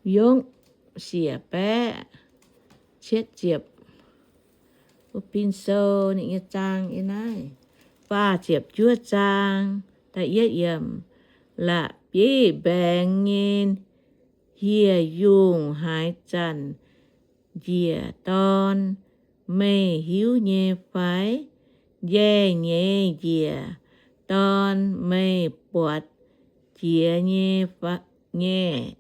yongv siec baeqv cietv ziepc. Bun bin sou ninh nyei zaang yiem naaiv. Faah ziepc juov zaang, da'yietv yiemc. La'bieiv mbaengx nyei hieh yungh haaix zanc njiec dorn, meih hiuv nyei fai? Njaih nyeiz njiec dorn, meih buatc jiex nyei fa-, nyei?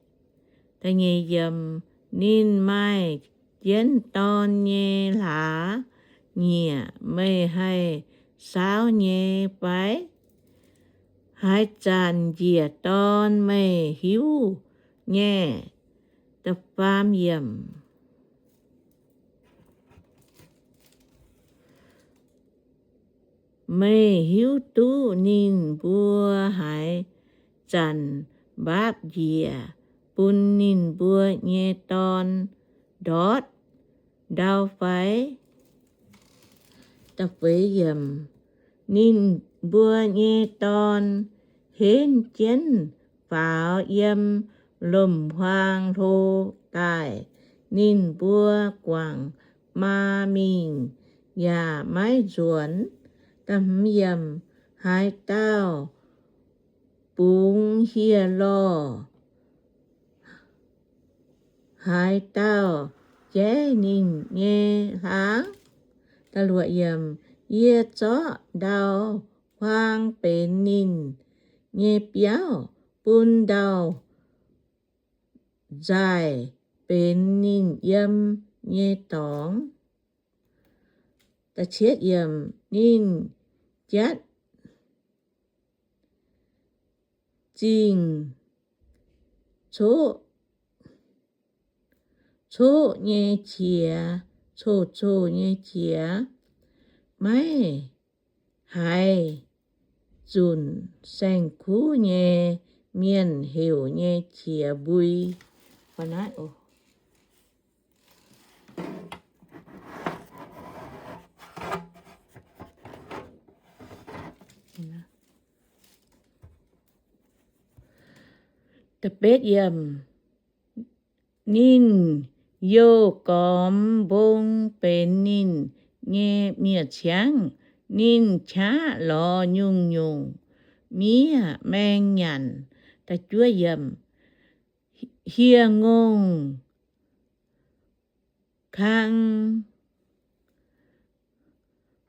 Da'nyeic yiemc. Ninh maaih jienv dorn nyei hlaax nyieqc, meih haih saauv nyei fai? Haaix zanc njiec dorn meih hiuv nyei? Da'faam yiemc. Meih hiuv duqv ninh mbuo haaix zanc mbaapv njiec bun ninh mbuo nyei dorn ndortv ndau fai? Da'feix yiemc. Ninh mbuo nyei dorn henv jienv faaux yiem lomc-huaang hlo daaih, ninh mbuo guangc maa mingh yaac maiv nzuonx. Da'hmz yiemc. Haaix dauh bungx hieh lorh? Haaix dauh jaiv ninh nyei hlaang? Da'luoqc yiemc. Yie zorqv ndau-huaang benx ninh nyei biauv, bun ndau-nzaaih benx ninh yiem nyei dorngx. Da'cietv yiemc. Ninh jatv zingh coqv, coqv nyei qiex, coqv-coqv nyei qiex, maiv haiz zunc saeng-kuv nyei mienh heuc nyei qiex mbui. Da'betv yiemc. Ninh youh gormx mbong benx ninh nyei miev-ciangv. Ninh qaqv lorz nyungc-nyungc miev maeng nyanc. Da'juov yiemc. Hieh ngongh kang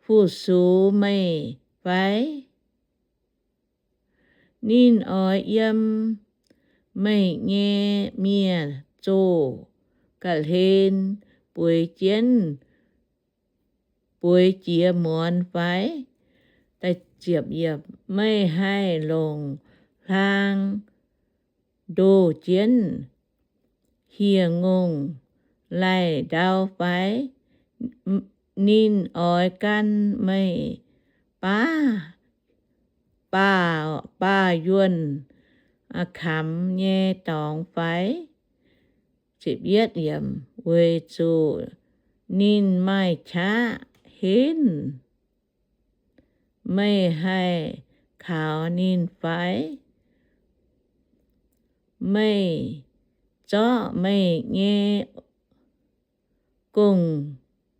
fu-sux meih fai? Ninh oix yiem meih nyei miev-zoh ga'hlen bueix jienv, bueix jiex muonz fai? Meih haih longc hlaang ndoh jienv hieh ngongh laih ndau fai? Ninh oix gan meih baav, baav, baav yuonh kamx nyei dorngx fai? Weic zuqc ninh maaih qaqv henv, meih haih kaux ninh fai? Meih zorqv meih nyei gong-hniev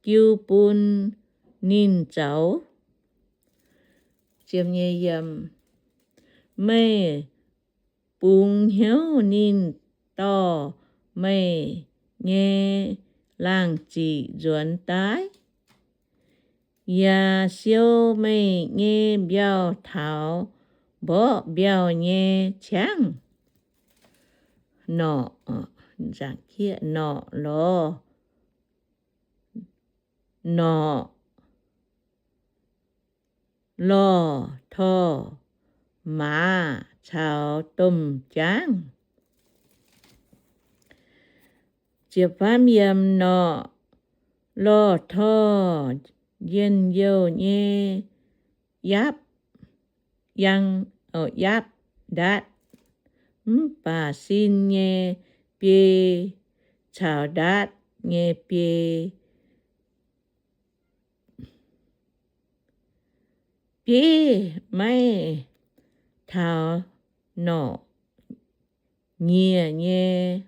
jiu bun ninh zoux. Meih bungx hnyouv ninh dorh meih nyei laangz ziqc nzuonx daaih, yaac siou meih nyei mbiauh taux mborqv mbiauh nyei ciangv. Norqc, norqc lorh, norqc lorh torh maaz caux domh jaangv. Norqc lorh torh njien-youh nyei yapv, yapv ndatv, mv baac sin nyei biei caux ndatv nyei biei, bieiv maiv taux norqc nyieh nyei.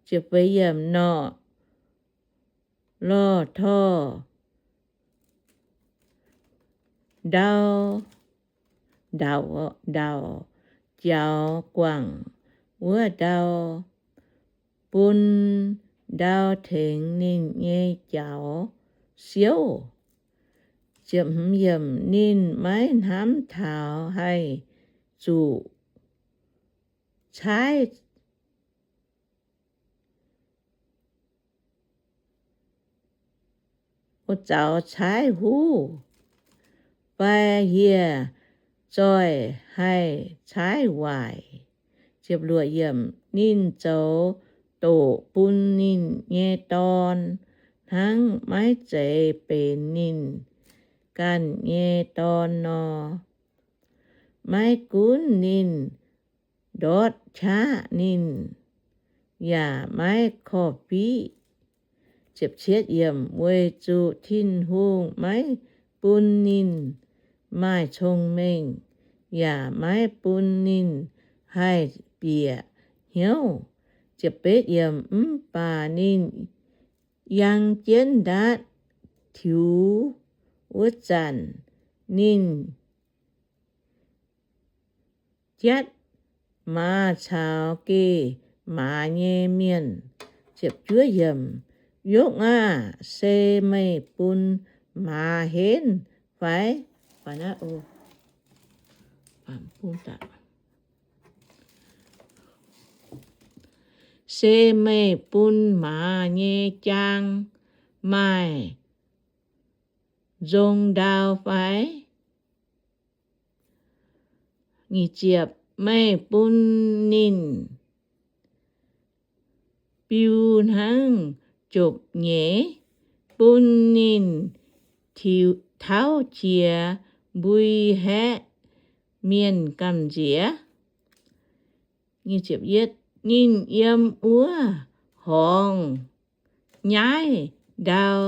Norqc lorh torh ndau, ndau, ndau jaux guangc wuov ndau, bun ndau tengx ninh nyei jaux siouv. Ninh maiv hnamv taux haih zuqc caaiv, zaux caaiv huv, fai hieh zoih haih caaiv waaic. Ninh zoux doqc bun ninh nyei dorn hnangv maiv zeiz benx ninh ganh nyei dorn nor. Maiv gunv ninh ndortv qaqv ninh yaac maiv korv-fiqv, weic zuqc Tin-Hungh maiv bun ninh maaih cong-mengh, yaac maiv bun ninh haih bieqc hnyouv. Mv baac ninh yangh jienv ndaatv tiux wuov zanc, ninh jatv maaz caux geh maaz nyei mienh. Yopv aah! Se meih bun maaz henv fai? Se meih bun maaz nyei jaang maaih nzong ndau fai? Meih bun ninh biu hnangv jopv-nyeiz, bun ninh tauv qiex mbui haeqv mienh gamh nziex. Ninh yiem wuov horngz nyaiv ndau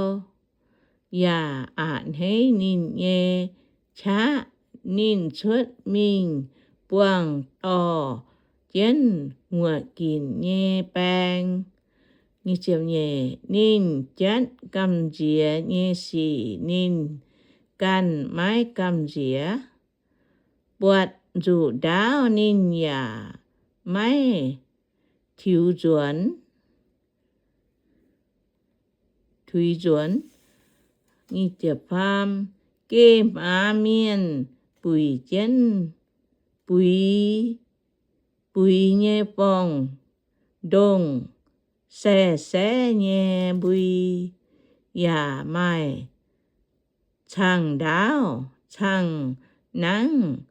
yaac a'hneiv ninh nyei qaqv. Ninh cuotv mingh buangh dorh jienv nguoqc ginc nyei baeng. Ninh jatv gamh nziex nyei sic ninh ganh maiv gamh nziex. Buatc nzuqc ndaauv ninh yaac maiv tiux nzuonx, tuix nzuonx. Geh maaz mienh buic jienv buix, buix nyei forng-ndongh saeh-saev nyei mbui, yaac maaih caangh ndaauv caangh nangv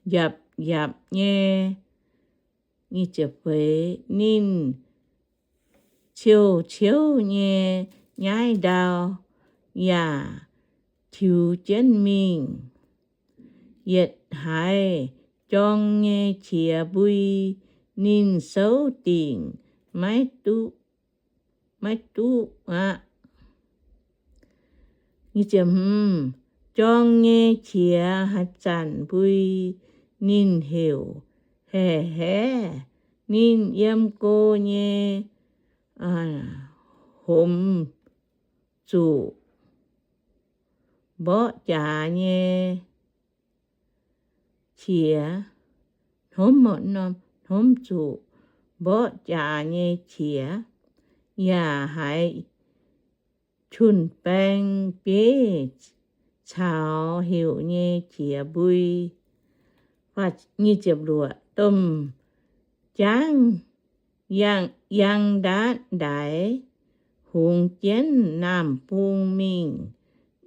njapc njapc nyei. Ninh ciouv-ciouv nyei nyaiv ndau yaac tiux jienv mingh. Yietc haiz jorng nyei qiex mbui ninh souv dingc maiv duqv, maiv duqv aqv. Jorng nyei qiex haaix zanc mbui ninh heuc haeqv-haeqv. Ninh yiem go nyei homx zuqc mborqv jaax nyei qiex, hnomv zuqc mborqv jaax nyei qiex, yaac haiz jun-baeng bieiv caux heuc nyei qiex mbui. Domh jaangv yangh ndaatv ndaix hungx jienv naamh bung mingh.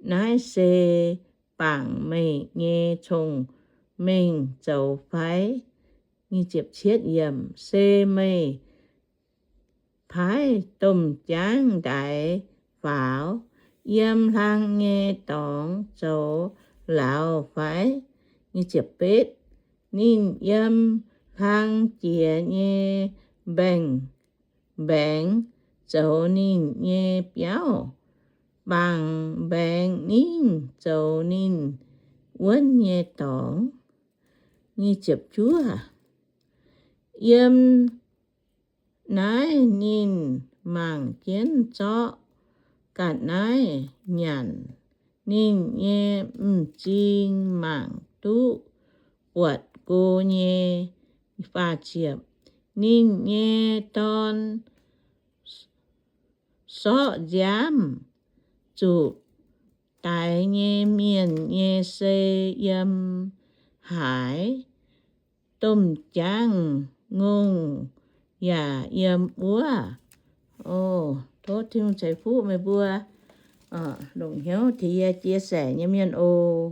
Naaiv se bangc meih nyei cong-mengh zoux fai? Se meih paaiv domh jaangv ndaix faaux yiem hlang nyei dorngx zoux lauz fai? Ninh yiem hlang jiex nyei mbaengx-mbaengx zoux ninh nyei biauv. bangc mbaengx ningv zoux ninh wuonv nyei dorngx. Yiem naaiv ninh mangc jienv zorqv ga'naaiv nyanc. Ninh nyei m'zing mangc duqv buatc go nyei. Faah ziepc, ninh nyei dorn sorqv nziaamv zuqc daix nyei mienh nyei sei yiem haaix, domh jaangv ngongh yaac yiem wuov. Tov Tin-Hungh ceix fuqv meih mbuo longc hnyouv tengx yie chia sẻ nyei mienh oc.